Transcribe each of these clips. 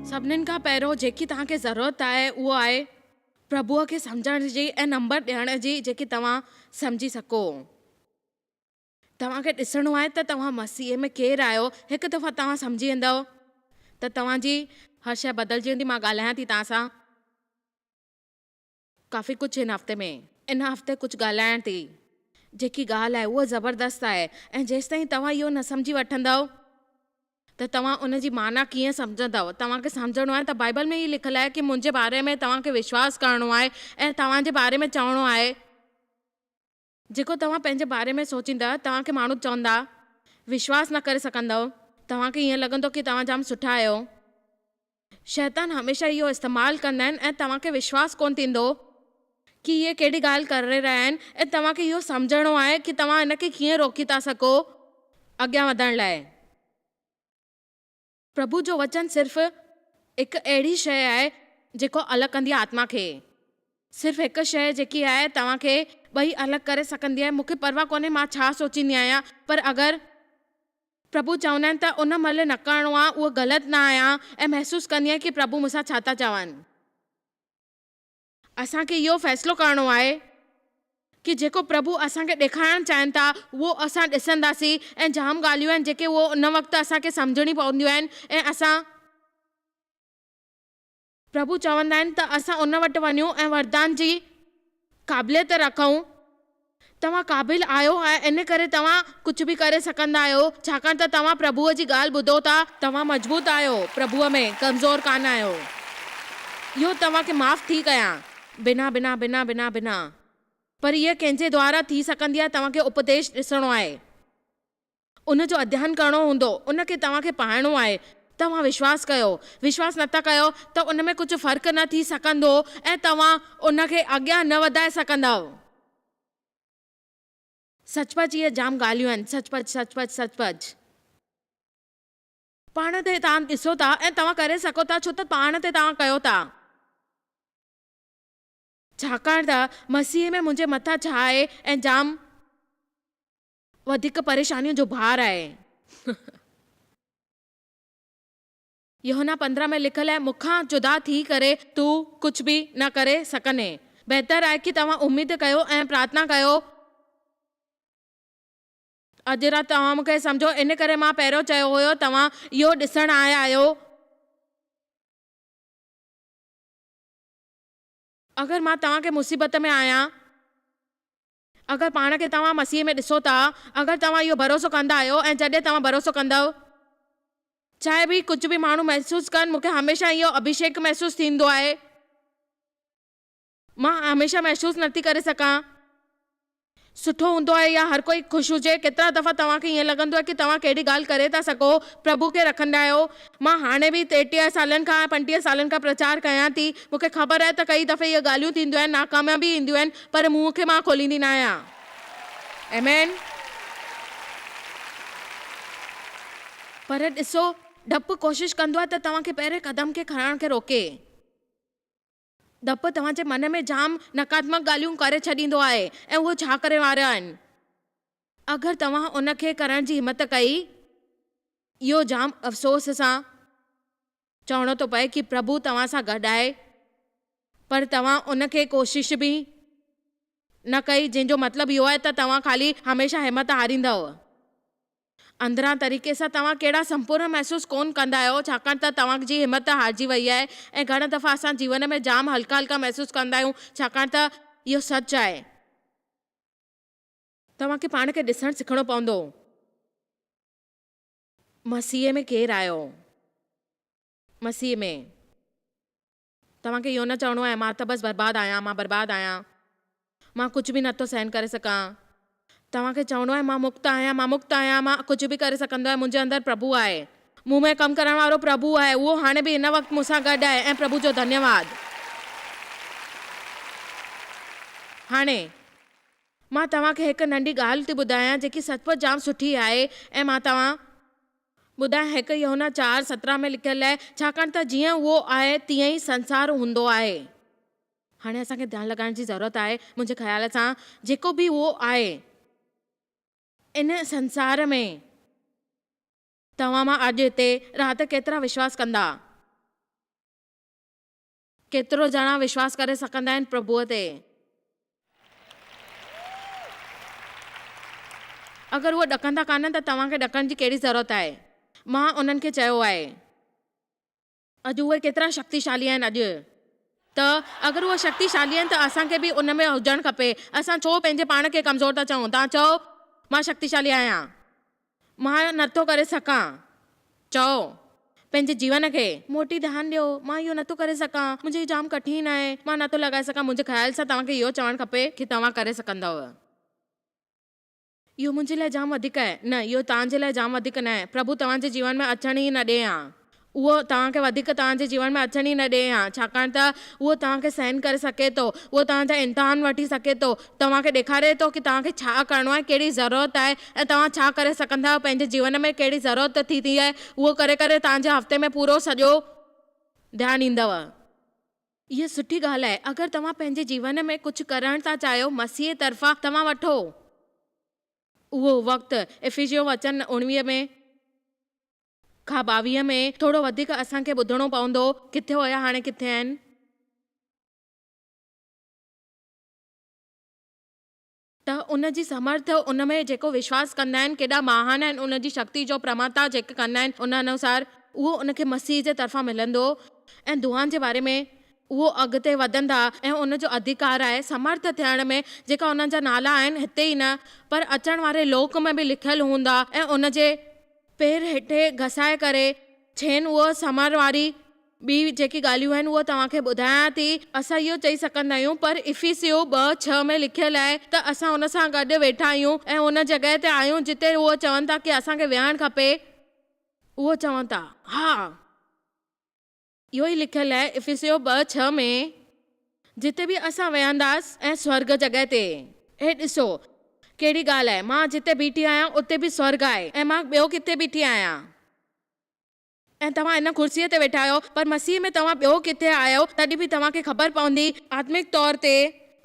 سڀنين کان پهريون جيڪي توهان کي ضرورت آهي اهو آهي پرڀوء کي سمجهڻ جي ۽ نمبر ڏيڻ جي جيڪي توهان سمجهي سگهو. توهان کي ڏسڻو آهي ته توهان مسيح ۾ ڪير آهيو. هڪ دفعا توهان سمجهي ويندؤ ته توهان جي هر شيء بدلجي ويندي. مان ڳالهايان ٿي توهان سان ڪافي ڪجهه هن هفتي ۾. ان هفتي ڪجهه ڳالهايان ٿي. جيڪي ڳالهه آهي اها زبردست آهي ۽ جيستائين توهان اهو نه سمجهي وٺندؤ ته توهان ان جي معنيٰ ڪيئن سمجهندؤ؟ توهان کي سمجهڻو آهي ته بائيبل ۾ هي لکيل آهي ڪي منهنجي باري ۾ توهان کي وشواس ڪرڻو آهي ۽ توهان جي باري ۾ چوڻو آهي. جيڪو توهان پنهنجي باري ۾ سوچيندا، توهان کي ماڻهو چوندا، وشواس نه ڪري سگهندؤ. توهان کي ائين لڳندو ڪي توهان جام سٺا آهيو. شيطان هميشه اهو استعمال ڪندا آهن ۽ توهان کي وشواس ڪونه ٿيندو ڪي اهي ڪهڙي ڳالهه ڪري رهيا آهن ۽ توهان کي اهو سمجهڻو آهي ڪي توهان ان کي ڪيئن روڪي ٿا سگهو اڳيان وڌڻ لاء. پرڀو جو وچن صرف هڪ اهڙي شيء آهي جيڪو الڳ ڪندي آهي آتما کي. صرف هڪ شيء جيڪي آهي توهان کي ٻئي الڳ ڪري سگهندي آهي. مون کي پرواهه ڪونهي مان ڇا سوچيندي آهيان پر اگر پرڀو چوندا آهن ته ان مهل نه ڪرڻو آهي اهو غلط نه آهيان ۽ محسوس ڪندي آهيان ڪي پرڀو مون سان ڇا ٿا چون. اسان کي اهو فيصلو ڪرڻو آهي ڪي جيڪو پرڀو اسان کي ڏيکارڻ چاهين ٿا اهو اسان ڏسنداسين ۽ جام ڳالهيون آهن جيڪي اهو ان وقت اسان کي سمجهڻي پونديون آهن ۽ اسان پرڀو چوندا آهن ته اسان ان وٽ وڃون ۽ وردان جي قابليت رکون توهان قابل آهيو ۽ ان ڪري توهان ڪجهه به ڪري سگهندا آهيو، ڇاڪاڻ ته توهان پرڀوء جي ڳالهه ٻڌو ٿا. توهان مضبوط آهيو، پرڀوء ۾ ڪمزور ڪانه آهيو. اهو توهان کي معاف ٿي ڪيان. بنا، بنا، بنا، بنا، بنا. پر اها ڪنهن جي دوارا ٿي سگهندي آهي، توهان کي اپديش ڏسڻو آهي. ان جو اڌيين ڪرڻو هوندو، ان کي توهان کي پائڻو آهي. توهان وشواس ڪيو. وشواس نه ٿا ڪيو ته ان ۾ ڪجهه فرق نه ٿي سگهندو ۽ توهان ان کي اڳيان نه وڌائي سگهندؤ. سچ پچ اهي جام ڳالهيون آهن. سچ پچ، سچ پچ، سچ پچ. پاڻ تي توهان ڏسو ٿا ۽ توهان ڪري سگهو ٿا ڇو ته پاڻ تي توهان ڪيو ٿا. ڇاڪاڻ ته مسيح ۾ منهنجي مٿان ڇا آهي ۽ جام. وڌيڪ پريشانين جو بار آهي. يوحنا 15 ۾ لکيل آهي، مون کان جدا ٿي ڪري تون ڪجهه به نه ڪري سگهندين. بهتر آهي ڪي توهان اميد ڪيو ۽ پرارٿنا ڪيو. اڄ رات توهان مون کي سمجهو، ان ڪري مان پهريون چيو هيو، توهان اهو ڏسڻ آيا آهيو. اگر مان توهان کي مصيبت ۾ آهيان. اگر پاڻ کي توهان مسيح ۾ ڏسو ٿا، اگر توهان اهو ڀروسو ڪندا آهيو ۽ جڏهن توهان ڀروسو ڪندؤ، چاهي به ڪجهه به ماڻهو محسوس ڪن، مون کي هميشه اهو اڀيشيڪ محسوس ٿيندو آهي. مان هميشه محسوس نٿي ڪري سگهان. سٺو هوندو آهي يا هر ڪوئي خوش هجي. ڪيترا دفعا توهان کي ائين لڳندو آهي ڪي توهان ڪهڙي ڳالهه ڪري ٿا سگهو، پرڀو کي رکندا آهيو. مان هاڻي به 33 سالن کان ۽ 35 سالن کان پرچار ڪيان ٿي. مون کي خبر آهي ته ڪئي دفعي اهي ڳالهيون ٿينديون آهن، ناڪاميابي اينديون آهن، پر منهن کي مان کوليندي نه آهيان. آمين. پر ڏسو، ڊپ ڪوشش ڪندو آهي ته توهان کي پهرين قدم کي کڻڻ کي روڪي. ڊپ توهان جي من ۾ جام نڪاراتمڪ ڳالهيون ڪري ڇڏيندو آهي ۽ اهو ڇا ڪري وارا آهن. اگر توهان ان کي ڪرڻ جي همت ڪئي، اهو جام افسوس سان چوڻو ٿو پئي ڪي پرڀو توهان سان گڏ آهي پر توهان ان کي ڪوشش به نه ڪئي جنهن جو مطلب اهو آهي ته توهان خالي هميشه همت هاريندؤ. اندران طريقي سان توهان ڪهڙا سمپورن محسوس ڪونه ڪندا آهيو ڇاڪاڻ ته توهان جي همت هارجي وئي آهي ۽ گهڻ دفعا اسان جيون ۾ جام هلڪا هلڪا محسوس ڪندا آهيون ڇاڪاڻ ته اهو سچ آهي. توهان کي پاڻ کي ڏسڻ سکڻو پوندو. مسيح ۾ ڪير آهيو؟ مسيح ۾. توهان کي اهو نه چوڻو آهي مان ته بس برباد آهيان، مان برباد آهيان، مان ڪجهه به نٿو سهن ڪري سگهان. توهان کي چوڻو آهي مان مڪت آهيان، مان مڪت آهيان، مان ڪجهه به ڪري سگهندو آهيان، منهنجي اندر پرڀو آهي. مون ۾ ڪم ڪرڻ وارو پرڀو آهي، اهو هاڻي به هن وقت مون سان گڏ آهي ۽ پرڀو جو ڌنيواد. هاڻي، مان توهان کي هڪ ننڍي ڳالهه ٿي ٻڌايان جيڪي سچ پچ جام سٺي آهي ۽ مان توهان. ٻڌايان هڪ يوحنا 4:17 ۾ لکيل آهي، ڇاڪاڻ ته جيئن اهو آهي تيئن ئي سنسار هوندو آهي. هاڻي اسان کي ڌيان لڳائڻ جي ضرورت آهي، منهنجي خيال سان جيڪو به اهو آهي ان سنسار ۾ توهان مان اڄ هتي رات ڪيترا وشواس ڪندا؟ ڪيترو ڄڻا وشواس ڪري سگهندا آهن پرڀوء تي؟ اگر اهي ڏڪندا ڪانهن ته توهان کي ڏڪڻ جي ڪهڙي ضرورت آهي؟ مان انهن کي چيو آهي. اڄ اهي ڪيترا شڪتيشالي آهن اڄ ته اگر اهي شڪتيشالي آهن ته اسان کي به ان ۾ هجڻ کپي. اسان ڇو پنهنجي پاڻ کي ڪمزور ٿا چئون؟ توهان چئو مان شڪتيشالي آهيان. مان نه ٿو ڪري سگهان. چئو، پنهنجي جيون کي. موٽي ڌيان ڏيو، مان اهو نه ٿو ڪري سگهان، منهنجو اهو جام ڪٺين آهي، مان نه ٿو لڳائي سگهان. منهنجي خيال سان توهان کي اهو چوڻ کپي ڪي توهان ڪري سگهندؤ. اهو منهنجي لاء جام وڌيڪ آهي. نه، اهو توهان جي لاء جام وڌيڪ نه آهي. پرڀو توهان جي جيون ۾ اچڻ ئي نه ڏئي ها. اهو توهان کي وڌيڪ توهان جي جيون ۾ اچڻ ئي نه ڏئي ها، ڇاڪاڻ ته اهو توهان کي سهن ڪري سگهي ٿو، اهو توهان جا امتحان وٺي سگهي ٿو، توهان کي ڏيکاري ٿو ڪي توهان کي ڇا ڪرڻو آهي، ڪهڙي ضرورت آهي ۽ توهان ڇا ڪري سگهندا آهيو، پنهنجي جيون ۾ ڪهڙي ضرورت ٿي ٿي آهي، اهو ڪري ڪري توهان جي هفتي ۾ پورو سڄو ڌيان ڏيندؤ. اها سٺي ڳالهه آهي، اگر توهان پنهنجي جيون ۾ ڪجهه ڪرڻ ٿا چاهيو، مسيح طرفان توهان وٺو اهو وقت، افيسيون وچن 19 ۾. کان 22 ۾ ٿورو وڌيڪ اسان کي ٻڌڻو پوندو. ڪٿي هيا هاڻي ڪٿي آهن. ته ان جي سمرٿ ان ۾ جيڪو وشواس ڪندا آهن ڪيڏا مهان آهن ان جي شڪتي جو پرماتا جيڪي ڪندا آهن ان انوسار اهو ان کي مسيح جي طرفان ملندو ۽ دعائن جي باري ۾ اهو اڳتي وڌندا ۽ ان جو اڌيڪار آهي سمرٿ ٿيڻ ۾ جيڪا انهن جا نالا آهن هتي ئي نه پر اچڻ واري لوڪ ۾ به لکيل هوندا ۽ ان جي پير هيٺ گسائي ڪري ڇين اهو سمر واري ٻي جيڪي ڳالهيون آهن اهو توهان کي ٻڌايان ٿي. اسان اهو چئي سگهندا آهيون پر افيسيو 2:6 ۾ لکيل آهي ته اسان ان سان گڏ ويٺا آهيون ۽ ان جڳهه تي آهيون جتي اهو چون ٿا ڪي اسان کي ويهڻ کپي. اهو چون ٿا. ها! اهو ئي لکيل آهي افيسيو 2:6 ۾، جتي به اسان ويهنداس ۽ سورڳ جڳهه تي. هي ڏسو، ڪهڙي ڳالهه آهي، مان جتي بيٺي آهيان اتي به سورڳ آهي ۽ مان ٻيو ڪٿي بيٺي آهيان. ۽ توهان ان ڪرسيء تي ويٺا آهيو، پر مسيح ۾ توهان ٻيو ڪٿي آهيو، تڏهن به توهان کي خبر پوندي. آتمڪ طور تي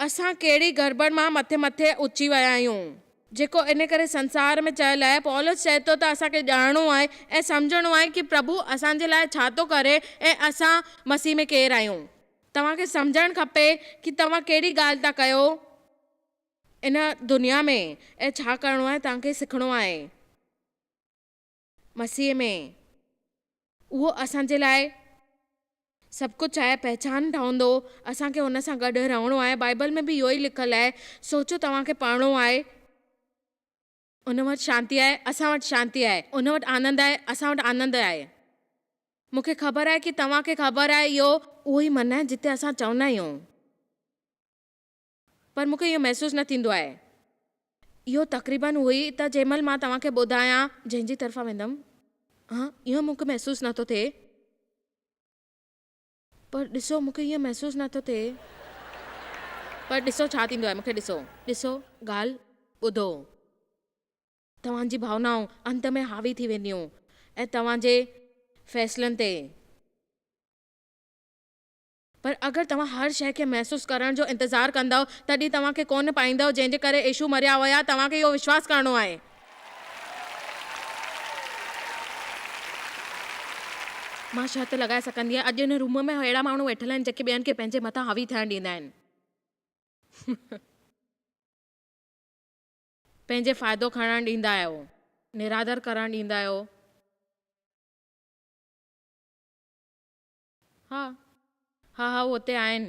اسان ڪهڙي گڙٻڙ مان مٿي مٿي اچي ويا آهيون. جيڪو ان ڪري سنسار ۾ چيل آهي. پولس چئي ٿو ته اسان کي ڄاڻڻو آهي ۽ سمجهڻو آهي ڪي پرڀو اسان جي لاء ڇا ٿو ڪري ۽ اسان مسيح ۾ ڪير آهيون. توهان کي سمجهڻ کپي ڪي توهان ڪهڙي ڳالهه ٿا ڪيو ان دنيا ۾ ۽ ڇا ڪرڻو آهي توهان کي سکڻو آهي مسيح ۾. اهو اسان جي لاء سڀ ڪجهه آهي، پهچان ٺهندو، اسان کي هن سان گڏ رهڻو آهي، بائيبل ۾ به اهو ئي لکيل آهي، سوچو توهان کي پڙهڻو آهي. ان وٽ شانتي آهي، اسان وٽ شانتي آهي، ان وٽ آنند آهي، اسان وٽ آنند آهي. مون کي خبر آهي ڪي توهان کي خبر آهي اهو. اهو ئي من آهي جتي اسان چوندا آهيون. پر مون کي اهو محسوس نه ٿيندو آهي. اهو تقريباً اهو ئي ته جنهن مهل مان توهان کي ٻڌايان. جنهن جي طرفان ويندم. ها، اهو مون کي محسوس نه ٿو ٿئي. پر ڏسو، مون کي اهو محسوس نه ٿو ٿئي. پر ڏسو ڇا ٿيندو آهي، مون کي ڏسو. ڏسو، ڳالهه ٻڌو. توهان جي ڀاونائون انت ۾ حاوي ٿي وينديون ۽ توهان جي فيصلن تي. پر اگر توهان هر شيء کي محسوس ڪرڻ جو انتظار ڪندؤ، تڏهن توهان کي ڪونه پائيندؤ، جنهن جي ڪري يسوع مريا هيا، توهان کي اهو وشواس ڪرڻو آهي. مان شرط لڳائي سگهندي آهيان، اڄ هن روم ۾ اهڙا ماڻهو ويٺل آهن، جيڪي ٻين کي پنهنجي مٿان حاوي ٿيڻ ڏيندا آهن. پنهنجي فائدو کڻڻ ڏيندا آهيو. نرادر ڪرڻ ڏيندا آهيو. ها ها ها هو اتي آهن.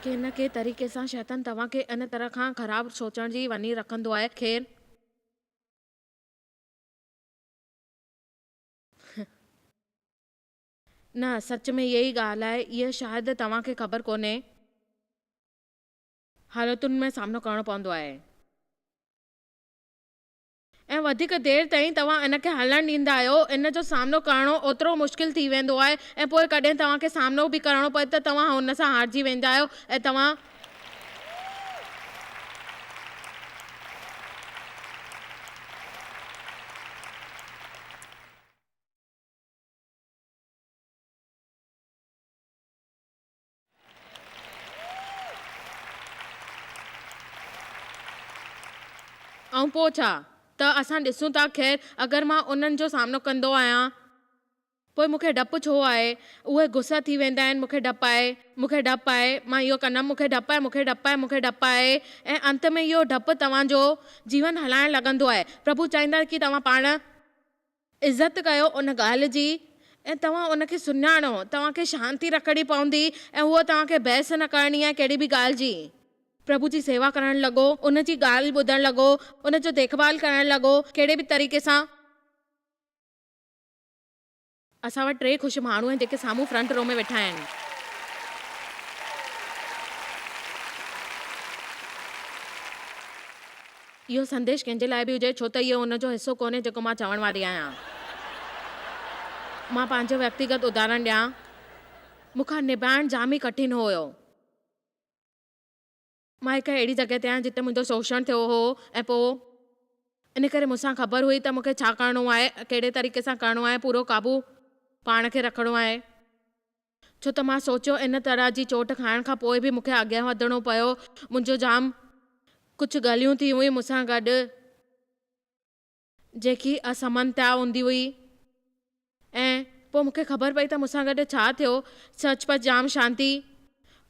ڪنهن نه ڪنهن طريقي سان شيطان توهان کي ان طرح کان خراب سوچڻ جي وني رکندو آهي. خير. نه سچ ۾ اها ئي ڳالهه آهي. اها شايد توهان کي خبر ڪونهي. حالتن ۾ سامنو ڪرڻو پوندو آهي. ۽ وڌيڪ دير تائين توهان ان کي هلڻ ڏيندا آهيو، ان جو سامنو ڪرڻو اوترو مشڪل ٿي ويندو آهي ۽ پوء ڪڏهن توهان کي سامنو به ڪرڻو پوي ته توهان هن سان هارجي ويندا آهيو ۽ توهان. ۽ پوء ڇا؟ ته اسان ڏسون ٿا، خير، اگر مان انهن جو سامنو ڪندو آهيان. پوء مون کي ڊپ ڇو آهي؟ اهي غصه ٿي ويندا آهن، مون کي ڊپ آهي، مون کي ڊپ آهي، مان اهو ڪندم، مون کي ڊپ آهي، مون کي ڊپ آهي، مون کي ڊپ آهي ۽ انت ۾ اهو ڊپ توهان جو جيون هلائڻ لڳندو آهي. پرڀو چاهيندا ڪي توهان پاڻ عزت ڪيو ان ڳالهه جي ۽ توهان ان کي سڃاڻو، توهان کي شانتي رکڻي پوندي ۽ اهو توهان کي بحث نه ڪرڻي آهي ڪهڙي به ڳالهه جي. پرڀو جي سيوا ڪرڻ لڳو، ان جي ڳالهه ٻڌڻ لڳو، ان جو ديک ڀال ڪرڻ لڳو، ڪهڙي به طريقي سان. اسان وٽ ٽي خوش ماڻهو آهن جيڪي سامهون فرنٽ رو ۾ ويٺا آهن. اهو سنديش ڪنهن جي لاء به هجي ڇو ته اهو ان جو حصو ڪونهي جيڪو مان چوڻ واري آهيان. مان پنهنجو ويڪتيگت اداهرڻ ڏيان. مون کان نڀائڻ جام ئي ڪٺن هيو. مان هڪ اهڙي جڳهه تي آهيان جتي منهنجو شوشڻ ٿيو هو ۽ پوء ان ڪري مون سان خبر هئي ته مون کي ڇا ڪرڻو آهي، ڪهڙي طريقي سان ڪرڻو آهي، پورو قابو پاڻ کي رکڻو آهي. ڇو ته مان سوچيو ان طرح جي چوٽ کائڻ کان پوء به مون کي اڳيان وڌڻو پيو، منهنجو جام ڪجهه ڳالهيون ٿي هيون مون سان گڏ. جيڪي اسمنتا هوندي هئي ۽ پوء مون کي خبر پئي ته مون سان گڏ ڇا ٿيو. سچ پچ جام شانتي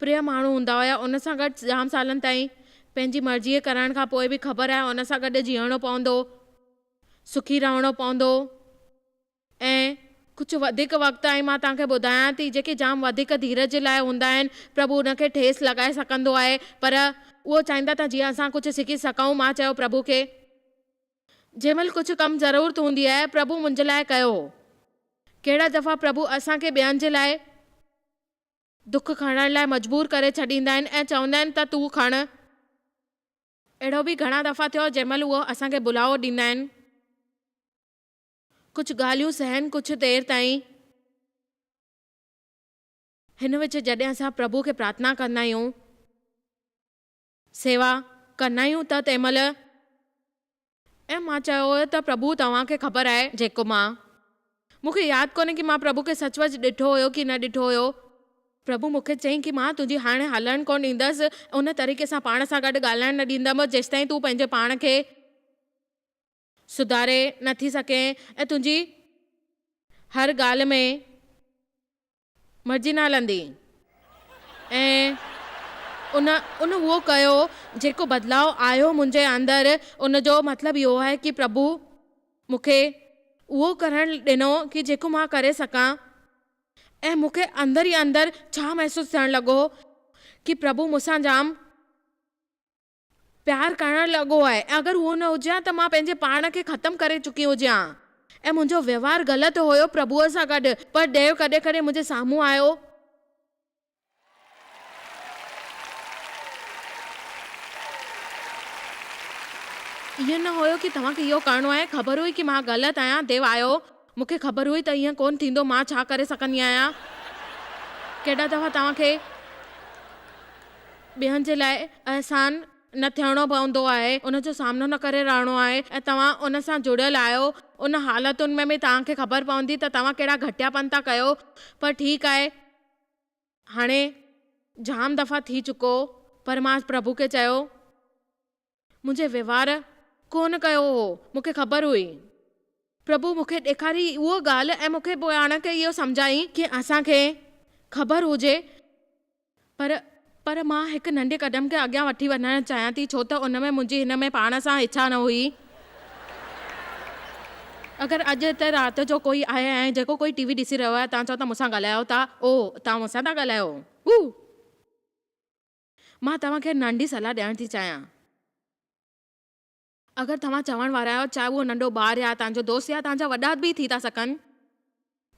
پريه ماڻهو هوندا هيا. ان سان گڏ جام سالن تائين پنهنجي مرضيء ڪرڻ کان پوء به خبر آهي ان سان گڏ جيئڻو پوندو، سکي رهڻو پوندو ۽ ڪجهه وڌيڪ وقت ۽ مان توهان کي ٻڌايان ٿي جيڪي جام وڌيڪ ڌيرج لاء هوندا آهن پرڀو ان کي ٺيس لڳائي سگهندو آهي پر اهو چاهيندا ته جيئن اسان ڪجهه سکي سگهون مان چيو پرڀو کي جنهن مهل ڪجهه ڪم ضرورت هوندي آهي پرڀو منهنجي لاء ڪيو هو ڪهڙا دفعا پرڀو اسان کي ٻين جي لاء دک کڻڻ لاء مجبور ڪري ڇڏيندا آهن ۽ چوندا آهن ته تون کڻ اهڙو به گهڻا دفعا ٿيو جنهن مهل اهو اسان کي بلاوو ڏيندا آهن. ڪجهه ڳالهيون سهن ڪجهه دير تائين. هن وچ جڏهن اسان پرڀو کي پرارٿنا ڪندا آهيون، سيوا ڪندا آهيون ته تنهن مهل ۽ مان چيو هيو ته پرڀو توهان کي خبر آهي جيڪو مان مون کي ياد ڪونهي ڪي مان پرڀو کي سچ پچ ڏٺو هيو ڪي نه ڏٺو هيو. پرڀو مون کي چيائين ڪي مان تنهنجي هاڻي هلڻ ڪونه ڏيندس، ان طريقي سان پاڻ سان گڏ ڳالهائڻ نه ڏيندم جيستائين تون پنهنجي پاڻ کي سڌاري نه ٿي سگهين ۽ تنهنجي هر ڳالهه ۾ مرضي نه هلندي. ۽ ان ان اهو ڪيو جيڪو بدلاء آيو منهنجي اندر ان جو مطلب اهو آهي ڪي پرڀو مون کي اهو ڪرڻ ڏنو ڪي جيڪو مان ڪري سگهان ۽ مون کي اندر ئي اندر ڇا محسوس ٿيڻ لڳو ڪي پرڀو مون سان جام پيار ڪرڻ لڳو آهي ۽ اگر اهو نه هجي ها ته مان پنهنجي پاڻ کي ختم ڪري چڪي هجان ها ۽ منهنجو وهنوار غلط هيو پرڀوء سان گڏ پر ديو ڪڏهن ڪڏهن منهنجي سامهون آيو. ائين نه هيو ڪي توهان کي اهو ڪرڻو آهي خبر هئي ڪي مان غلط آهيان ديو آيو مون کي خبر هئي ته ائين ڪونه ٿيندو مان ڇا ڪري سگهندي آهيان ڪيڏا دفعا توهان کي ٻين جي لاء احسان نه ٿيڻو پوندو آهي، ان جو سامنو نه ڪري رهڻو آهي ۽ توهان ان سان جڙيل آهيو، ان حالتن ۾ به توهان کي خبر پوندي ته توهان ڪهڙا گهٽياپن ٿا ڪيو، پر ٺيڪ آهي، هاڻي جام دفعا ٿي چڪو، پر مان پرڀو کي چيو، منهنجي وهنوار ڪونه ڪيو هو، مون کي خبر هئي. پرڀو مون کي ڏيکاري اهو ڳالهه ۽ مون کي پاڻ کي اهو سمجهائين ڪي اسان کي خبر هجي پر پر مان هڪ ننڍي قدم کي اڳيان وٺي وڃڻ چاهيان ٿي ڇو ته ان ۾ منهنجي هن ۾ پاڻ سان اڇا نه هئي. اگر اڄ هتي رات جو ڪوئي آهي ۽ جيڪو ڪوئي ٽي وي ڏسي رهيو آهي توهان چئو ته مون سان ڳالهايو ٿا او توهان مون سان ٿا ڳالهايو هو. مان توهان کي ننڍي صلاح ڏيڻ ٿي چاهيان. اگر توهان چوڻ وارا آهيو، چاهي اهو ننڍو ٻار يا توهان جو دوست يا توهان جا وڏا به ٿي ٿا سگهن.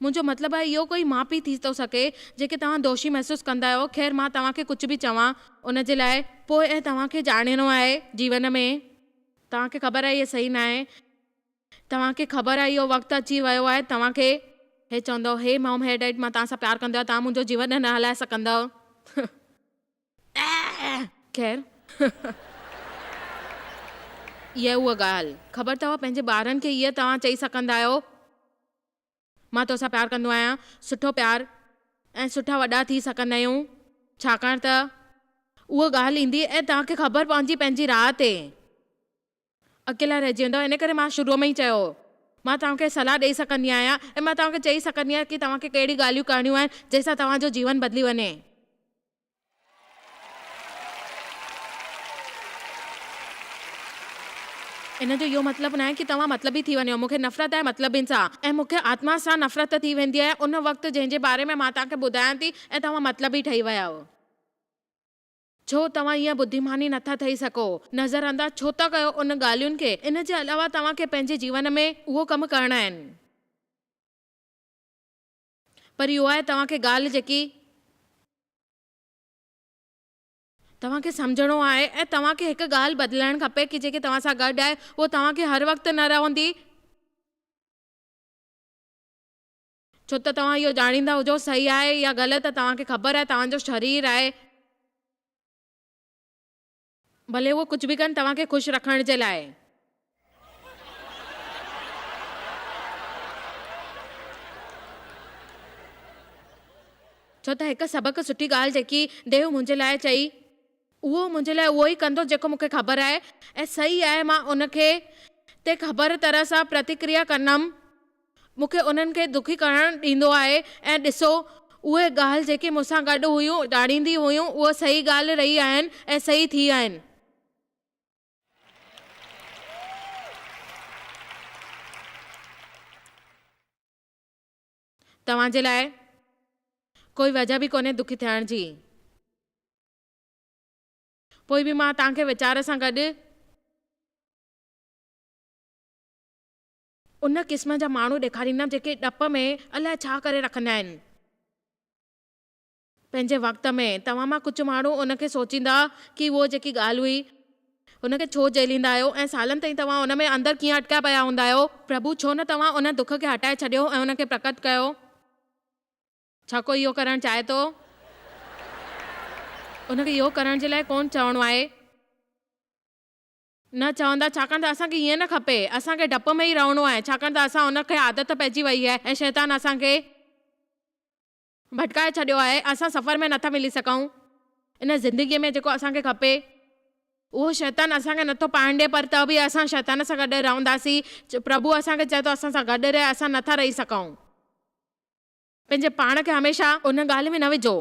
منهنجو مطلب آهي اهو ڪوئي ماء پيء ٿي ٿو سگهي، جيڪي توهان دوشي محسوس ڪندا آهيو، خير مان توهان کي ڪجهه به چوان ان جي لاء پوء ۽ توهان کي ڄاڻڻو آهي جيون ۾. توهان کي خبر آهي اهي صحيح ناهي. توهان کي خبر آهي اهو وقت اچي ويو آهي توهان کي. هي چوندو هي مام هي ڊيڊ مان توهان سان پيار ڪندو آهيان توهان منهنجو جيون نه هلائي سگهندؤ. خير اها اها ڳالهه خبر اٿو پنهنجي ٻارن کي اها توهان چئي سگهندا آهيو مان توسان پيار ڪندو آهيان سٺو پيار ۽ سٺا وڏا ٿي سگهندا آهيون ڇاڪاڻ ته اها ڳالهه ايندي ۽ توهان کي خبر پوندي پنهنجي راهه تي اڪيلا رهجي ويندؤ ان ڪري مان شروع ۾ ئي چيو هو. مان توهان کي صلاح ڏئي سگهندي آهيان ۽ مان توهان کي چئي سگهندي آهيان ڪي توهان کي ڪهڙيون ڳالهيون ڪرڻيون آهن جنهن سان توهان جو جيون بدلي وڃي. ان جو اهو مطلب ناهي ڪي توهان مطلبي ٿي وڃو. مون کي نفرت آهي مطلبين سان ۽ مون کي آتما سان نفرت ٿي ويندي آهي ان وقت جنهن جي باري ۾ مان توهان کي ٻڌايان ٿي ۽ توهان مطلبي ٺهي ويا آهيو. ڇو توهان ائين ٻڌيماني نٿا ٿئي سگهو؟ نظر انداز ڇو ٿا ڪيو ان ڳالهين کي؟ ان جي علاوه توهان کي پنهنجي جيون ۾ اهو ڪم ڪرڻا آهن. پر اهو آهي توهان کي ڳالهه جيڪي توهان کي سمجهڻو آهي ۽ توهان کي هڪ ڳالهه بدلائڻ کپي ڪي جيڪي توهان سان گڏ آهي اهو توهان کي هر وقت نه رهندي. ڇو ته توهان اهو ڄاڻيندا هجو صحيح آهي يا غلط توهان کي خبر آهي توهان جو شرير آهي. ڀلي اهو ڪجهه به ڪن توهان کي خوش رکڻ جي لاء. ڇو ته هڪ سڀ کان سٺي ڳالهه جيڪي ديو منهنجي لاء چئي اهو منهنجي لاء اهو ئي ڪندو جيڪو مون کي خبر آهي ۽ صحيح آهي مان ان کي تي خبر طرح سان پرتڪريا ڪندم. مون کي انهن کي دکي ڪرڻ ڏيندو آهي ۽ ڏسو، اهي ڳالهه جيڪي مون سان گڏ هيون، ڄاڻيندي هيون، اهي صحيح ڳالهه رهي آهن ۽ صحيح ٿي آهن. توهان جي لاء ڪوئي وجهه به ڪونهي دکي ٿيڻ جي. پوء به مان توهان کي ويچار سان گڏ. ان قسم جا ماڻهو ڏيکاريندم جيڪي ڊپ ۾ الائي ڇا ڪري رکندا آهن. پنهنجي وقت ۾ توهان مان ڪجهه ماڻهو ان کي سوچيندا ڪي اهو جيڪي ڳالهه هئي ان کي ڇو جهليندا آهيو ۽ سالن تائين توهان ان ۾ اندر ڪيئن اٽڪيا پيا هوندا آهيو. پرڀو ڇو نه توهان ان دک کي هٽائي ڇڏيو ۽ ان کي پرڪٽ ڪيو. ڇا ڪو اهو ڪرڻ چاهي ٿو؟ ان کي اهو ڪرڻ جي لاء ڪونه چوڻو آهي. نه چوندا، ڇاڪاڻ ته اسان کي ائين نه کپي، اسان کي ڊپ ۾ ئي رهڻو آهي، ڇاڪاڻ ته اسان ان کي عادت پئجي وئي آهي ۽ شيطان اسان کي ڀٽڪائي ڇڏيو آهي، اسان سفر ۾ نٿا ملي سگهون، ان زندگيء ۾ جيڪو اسان کي کپي، اهو شيطان اسان کي نٿو پائڻ ڏئي، پر ته به اسان شيطان سان گڏ رهنداسين، پرڀو اسان کي چئي ٿو اسان سان گڏ رهه، اسان نٿا رهي سگهون. پنهنجي پاڻ کي هميشه ان ڳالهه ۾ نه وجهو.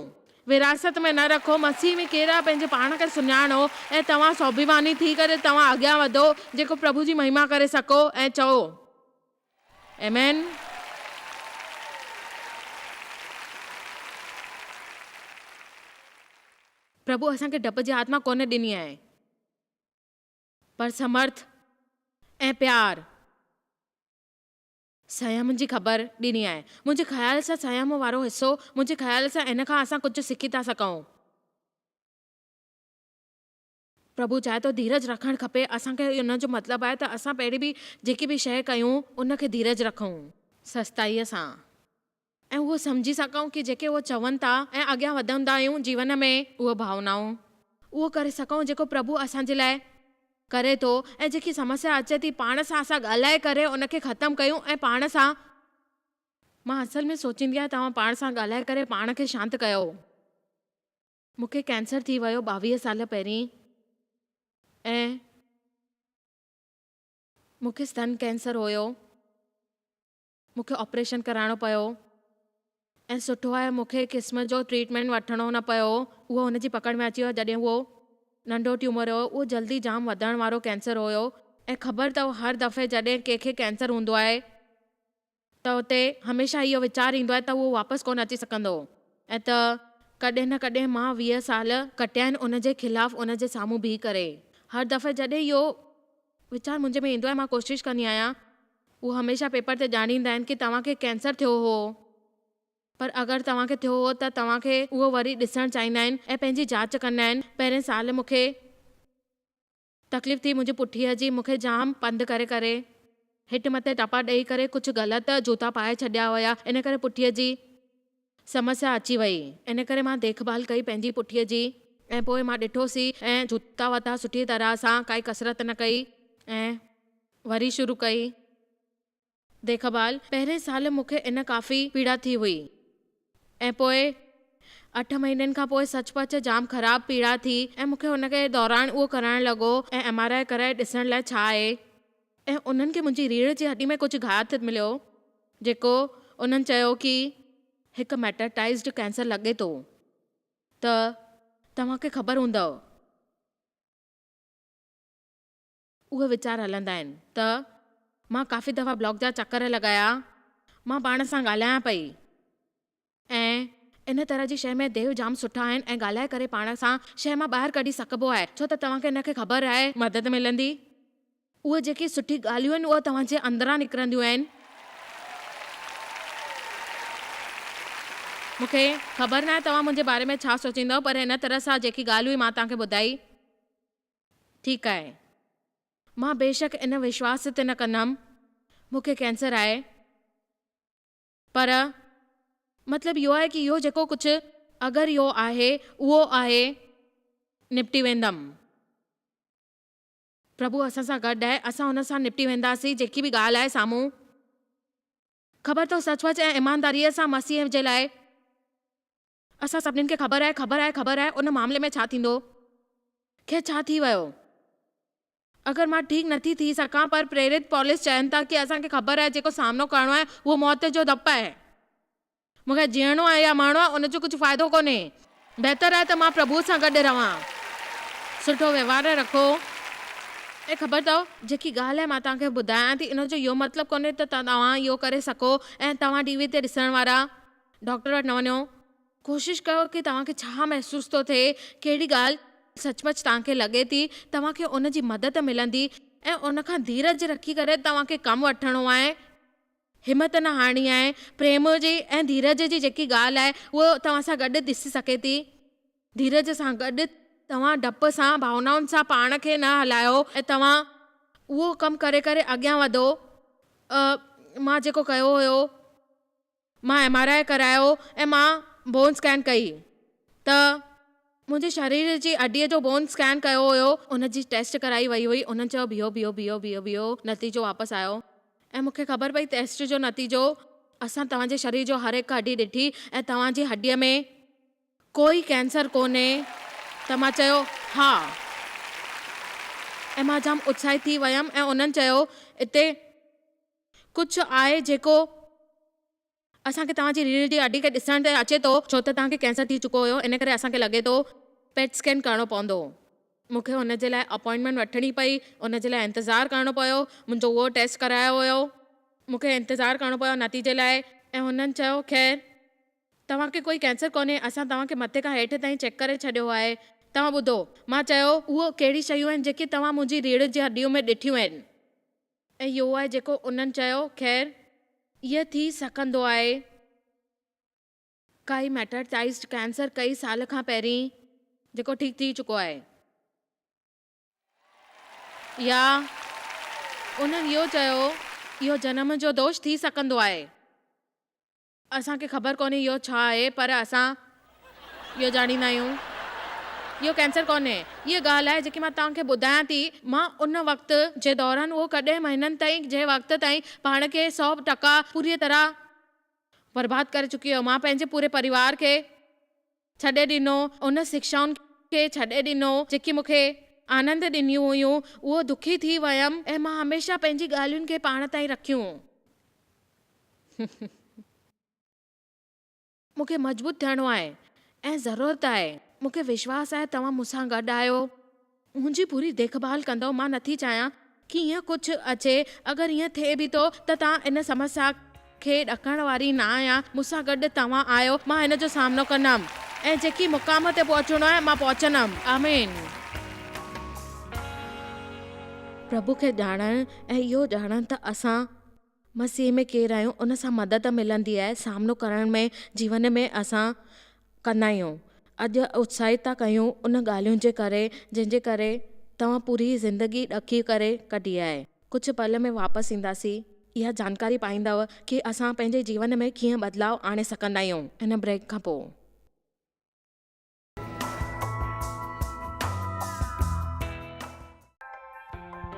وراثت ۾ نه رکو. مسيح ۾ ڪير آهي پنهنجي پاڻ کي سڃاڻو ۽ توهان سوڀيواني ٿي ڪري توهان اڳيان وڌو جيڪو پرڀو جي مهما ڪري سگهو ۽ چئو آمين. پرڀو اسان کي ڊپ جي آتما ڪونه ڏني آهي پر سمرٿ ۽ پيار. سنيم جي خبر ڏني آهي. منهنجي خيال سان سنيم وارو حصو، منهنجي خيال سان ان کان اسان ڪجهه سکي ٿا سگهون. پرڀو چاهي ٿو ڌيرج رکڻ کپي اسان کي ان جو مطلب آهي ته اسان پهرين به جيڪي به شيء ڪيون ان کي ڌيرج رکون سستائيء سان ۽ اهو سمجهي سگهون ڪي جيڪي اهو چون ٿا ۽ اڳيان وڌندا آهيون جيون ۾ اهو ڀاونائون اهو ڪري سگهون جيڪو پرڀو اسان جي لاء ڪري ٿو ۽ جيڪي سمسيا اچي ٿي پاڻ سان اسان ڳالهائي ڪري ان کي ختم ڪيون ۽ پاڻ سان. مان اصل ۾ سوچيندي آهيان توهان پاڻ سان ڳالهائي ڪري پاڻ کي شانت ڪيو. مون کي ڪينسر ٿي ويو 22 سال پهرين ۽ مون کي ستن ڪينسر هيو. مون کي آپريشن ڪرائڻو پيو ۽ سٺو آهي مون کي قسم جو ٽريٽمينٽ وٺڻو نه پيو. اهو هن جي پڪڙ ۾ اچي ويو جڏهن اهو ننڍو ٽيومر هيو اهو جلدي جام وڌڻ وارو ڪينسر هيو ۽ خبر اٿو هر دفعي جڏهن ڪنهن کي ڪينسر هوندو آهي ته اتي هميشه اهو ويچار ايندو آهي ته اهو واپس ڪونه اچي سگهندو ۽ ته ڪڏهن نه ڪڏهن مان 20 سال ڪٽيا آهن ان جي خلاف ان جي سامهون بيهي ڪري هر دفعي جڏهن اهو ويچار منهنجي ۾ ايندو آهي مان ڪوشش ڪندي آهيان اهو هميشه پيپر تي ڄاڻيندا آهن ڪي توهان کي ڪينسر ٿيو هو پر اگر توهان کي ٿيو هو ته توهان کي اهو وري ڏسڻ چاهيندا آهن ۽ پنهنجي جاچ ڪندا آهن پهرين سال مون کي تڪليف ٿي منهنجي پٺيء جي مون کي جام پنڌ ڪري ڪري هيٺ مٿي ٽپا ڏئي ڪري ڪجهه غلط جوتا پائي ڇڏيا هيا ان ڪري پٺيء جي سمسيا اچي وئي. ان ڪري مان ديک ڀال ڪئي پنهنجي پٺيء جي ۽ پوء مان ڏٺو سي ۽ جوتا وتا سٺي طرح سان ڪائي ڪسرت نه ڪئي ۽ وري شروع ڪئي ديک ڀال. پهرين سال مون کي ان ڪافي پيڙا ٿي هئي ۽ پوء اٺ مهينن کان پوء سچ پچ جام خراب پيڙا ٿي ۽ مون کي ان کي دوران اهو ڪرائڻ لڳو ۽ ايم آر I ڪرائي ڏسڻ لاء ڇا آهي. ۽ انهن کي منهنجي ريڙهه جي هڏي ۾ ڪجهه گهات مليو جيڪو انهن چيو ڪي هڪ ميٽاٽائيزڊ ڪينسر لڳي ٿو ته توهان کي خبر هوندؤ اهي ويچار هلندا آهن ته مان ڪافي دفعا بلاڪ جا چڪر لڳايا مان پاڻ سان ڳالهايان پئي ۽ ان طرح جي شيء ۾ ديو جام سٺا آهن ۽ ڳالهائي ڪري پاڻ سان شيء مان ٻاهر ڪڍي سگهبو آهي ڇو ته توهان کي ان کي خبر آهي مدد ملندي اهي جيڪي سٺي ڳالهيون آهن اهي توهان جي اندران نڪرنديون آهن. مون کي خبر ناهي توهان منهنجي باري ۾ ڇا سوچيندؤ پر ان طرح سان جيڪي ڳالهه هئي مان توهان کي ٻڌائي. ٺيڪ آهي. مان بيشڪ ان وشواس تي نه ڪندم. مون کي ڪينسر آهي. پر مطلب اهو آهي ڪي اهو جيڪو ڪجهه اگر اهو آهي، اهو آهي، نپٽي ويندم. پرڀو اسان سان گڏ آهي، اسان ان سان نپٽي وينداسين، جيڪي به ڳالهه آهي سامهون. خبر اٿو سچ پچ ۽ ايمانداريء سان مسيح جي لاء. اسان سڀنين کي خبر آهي، خبر آهي، خبر آهي، ان معاملي ۾ ڇا ٿيندو؟ کي ڇا ٿي ويو؟ اگر مان ٺيڪ نٿي ٿي سگهان، پر پريرت پولس چون ٿا ڪي اسان کي خبر آهي جيڪو سامنو ڪرڻو آهي اهو موت جو ڌپ آهي. مون کي جيئڻو آهي يا مرڻو آهي ان جو ڪجهه فائدو ڪونهي. بهتر آهي ته مان پرڀوء سان گڏ رهان. سٺو وهنوار رکو. ۽ خبر اٿو، جيڪي ڳالهه مان توهان کي ٻڌايان ٿي ان جو اهو مطلب ڪونهي ته توهان اهو ڪري سگهو ۽ توهان ٽي وي تي ڏسڻ وارا ڊاڪٽر وٽ نه وڃو. ڪوشش ڪيو ڪي توهان کي ڇا محسوس ٿو ٿئي، ڪهڙي ڳالهه سچ پچ توهان کي لڳي ٿي، توهان کي ان جي مدد ملندي ۽ ان کان ڌيرج رکي ڪري توهان کي ڪم وٺڻو آهي، همت نه هارڻي آهي، پريم جي ۽ ڌيرج جي جيڪي ڳالهه آهي اهو توهان سان گڏ ڏسي سگهي ٿي. ڌيرج سان گڏ توهان ڊپ سان ڀاونائن سان پاڻ کي نه هلايو ۽ توهان اهو ڪم ڪري ڪري اڳيان وڌو. مان جيڪو ڪيو هيو. مان ايم آر I ڪرايو ۽ مان بون اسڪين ڪئي ته منهنجي شرير جي اڏيء جو بون اسڪين ڪيو هيو ان جي ٽيسٽ ڪرائي وئي هئي انهن چيو بيهو بيهو بيهو بيهو بيهو نتيجو واپس آيو ۽ مون کي خبر پئي ٽيسٽ جو نتيجو اسان توهان جي شرير جو هر هڪ هڏي ڏٺي ۽ توهان جي هڏيء ۾ ڪوئي ڪينسر ڪونهي ته مان چيو ها ۽ مان جام اتساهت ٿي ويم ۽ انهن چيو اتي ڪجهه آهي جيڪو اسان کي توهان جي ريڙهه جي هڏي کي ڏسڻ تي اچي ٿو، ڇو ته توهان کي ڪينسر ٿي چڪو هيو، ان ڪري اسان کي لڳي ٿو پيٽ اسڪين ڪرڻو پوندو. مون کي ان جي لاء اپائنٽمينٽ وٺڻي پئي، ان جي لاء انتظار ڪرڻو پيو، منهنجو اهو ٽيسٽ ڪرايو ويو، مون کي انتظار ڪرڻو پيو نتيجي لاء ۽ هنن چيو خير توهان کي ڪوئي ڪينسر ڪونهي، اسان توهان کي مٿي کان هيٺ تائين چيڪ ڪري ڇڏيو آهي، توهان ٻڌو، مان چيو اهو ڪهڙي شيون آهن جيڪي توهان منهنجي ريڙهه جي هڏيون ۾ ڏٺيون آهن؟ ۽ اهو آهي جيڪو انهن چيو، خير، اهو ٿي سگهندو آهي. ڪائي ميٽاٽائيزڊ ڪينسر ڪئي سال کان پهرين جيڪو ٺيڪ ٿي چڪو آهي. يا انهن اهو چيو، اهو جنم جو دوش ٿي سگهندو آهي. اسان کي خبر ڪونهي اهو ڇا آهي پر اسان اهو ڄاڻيندا آهيون اهو ڪينسر ڪونهي. اها ڳالهه آهي جيڪي مان توهان کي ٻڌايان ٿي. مان ان وقت جي دوران اهو ڪڏهن مهينن تائين جي وقت تائين پاڻ کي 100% پوريء طرح برباد ڪري چڪي هيم. مان پنهنجي پوري پريوار کي ڇڏي ڏنو، ان شڪشائن کي ڇڏي ڏنو جيڪي مون کي آنند ڏنيون هيون. اهو دکي ٿي ويم ۽ مان هميشه پنهنجي ڳالهين کي پاڻ تائين رکيون. مون کي مضبوط ٿيڻو آهي ۽ ضرورت آهي. مون کي وشواس آهي توهان مون سان گڏ آهيو. منهنجي پوري ديک ڀال ڪندؤ. مان نٿي چاهيان ڪي ائين ڪجهه اچي. اگر ائين ٿئي به ٿو ته توهان ان سمسيا کي ڏڪڻ واري نه آهيان. مون سان گڏ توهان آهيو. مان هن جو سامنو ڪندم ۽ جيڪي مقام تي پهچڻو آهي مان پهچندم. آمين. پرڀو کي ڄاڻڻ ۽ اهو ڄاڻڻ ته اسان. مسيح ۾ ڪير آهيون ان سان مدد ملندي آهي سامنو ڪرڻ ۾ جيون ۾ اسان ڪندا آهيون اڄ اتساهت ٿا ڪيون ان ڳالهين جي ڪري جنهن جي ڪري توهان پوري زندگي ڏکي ڪري ڪڍي آهي ڪجهه پل ۾ واپس اينداسين اها جانڪاري پائيندؤ ڪي اسان پنهنجي جيون ۾ ڪيئن بدلاء آڻي سگهندا آهيون ان بريڪ کان پوء.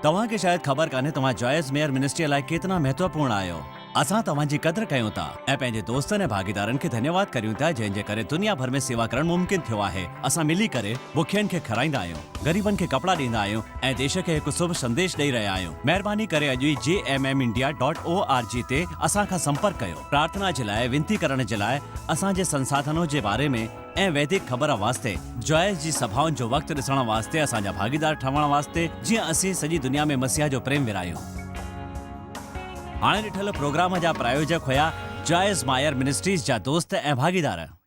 توهان کي شايد خبر ڪانهي توهان جوائس ميئر منسٽريء لاء ڪيترا مهتوپورڻ آهيو. اسان توهان جي قدر ڪيون ٿا ۽ پنهنجي دوستن ۽ ڀاڳيدارن کي ڌنيواد ڪريون ٿا جنهن جي ڪري دنيا ڀر ۾ سيوا ڪرڻ ممڪن ٿيو آهي. اسان ملي ڪري بکين کي کارائيندا آهيون، غريبن کي ڪپڙا ڏيندا آهيون ۽ ديش کي هڪ شڀ سنديش ڏئي رهيا آهيون. مهرباني ڪري اڄ ئي J M M India dot O R G تي اسان کان سمپرڪ ڪيو. پرارٿنا جي لاء وينتي ڪرڻ جي لاء اسان جي سنساڌنو جي باري ۾ ۽ ويدڪ خبر واسطي جوائس جي سڀائن جو وقت ڏسڻ واسطي اسان جا ڀاڳيدار ٺهڻ واسطي جيئن اسين سڄي دنيا ۾ مسيح جو پريم ورهايون. هاڻي ڏٺل پروگرام جا پرايوجڪ هيا جوائس مائر منسٽريز جا دوست ۽ ڀاڳيدار.